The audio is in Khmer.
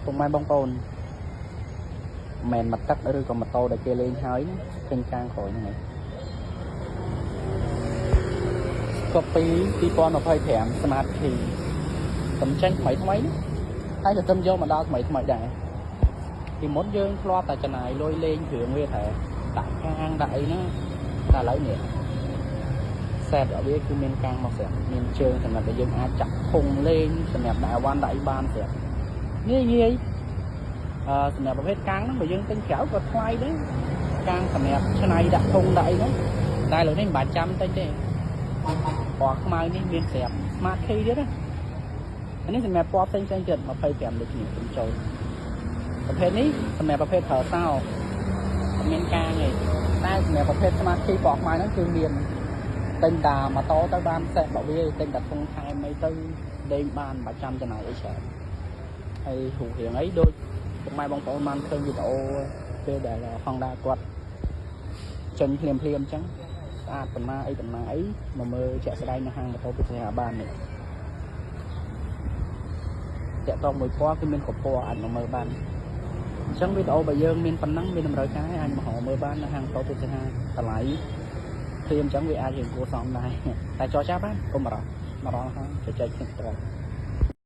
ពុកម៉ែបងប្អូនមិនមកទឹកឬក៏ម៉ូតូដែលគេលេងហើយណាឃើញកាងក្រោយហ្នឹងឯង Copy 2025 Smart Key សំចេញថ្មីថ្មីនេះហើយក៏ទៅយកមកដល់ថ្មីថ្មីដែរពីមុនយើងធ្លាប់តែចំណាយលុយលេងគ្រឿងវាតែដាក់កាងដាក់អីហ្នឹងតែឥឡូវនេះ set របស់វាគឺមានកាងមកស្រាប់មានជើងសម្រាប់តែយើងអាចចាក់ធុងលេងសម្រាប់ដាក់អវ៉ាន់ដាក់អីបានស្រាប់ងាយងាយអឺសម្រាប់ប្រភេទកាងហ្នឹងបើយើងទិញក្រៅក៏ថ្លៃដែរកាងសម្រាប់ឆ្នៃដាក់ធុងដាក់អីហ្នឹងតែឥឡូវនេះមិនបាច់ចាំទិញទេពណ៌ខ្មៅនេះមានស្រាប់ Smart Key ទៀតណាអានេះសម្រាប់ពណ៌ផ្សេងផ្សេងទៀត25ដូចគ្នាខ្ញុំចូលប្រភេទនេះសម្រាប់ប្រភេទប្រើសោអត់មានកាងទេតែសម្រាប់ប្រភេទ Smart Key ពណ៌ខ្មៅហ្នឹងគឺមានទិញតាម៉ូតូទៅបានសេតរបស់វាទិញតាធុងថែមអីទៅដេញបានមិនបាច់ចាំចំណាយអីច្រើនហើយរូបរាងអីដូចពុកម៉ែបងប្អូនបានឃើញវីដេអូពេលដែល Honda គាត់ចេញភ្លាមភ្លាមអញ្ចឹងស្អាតប៉ុណ្ណាអីប៉ុណ្ណាអីមកមើលជាក់ស្ដែងនៅហាងម៉ូតូពិសេសបាននេះតាក់តងមួយពណ៌គឺមានគ្រប់ពណ៌អាចមកមើលបានអញ្ចឹងវីដេអូរបស់យើងមានប៉ុណ្ណឹងមានតម្រូវការអាចមករកមើលបាននៅហាងម៉ូតូពិសេសតម្លៃភ្លាមអញ្ចឹងវាអាចរៀងគួរសមដែរតែចរចាបានកុំបារម្ភមករកហើយជជែកគ្នាផ្ទាល់។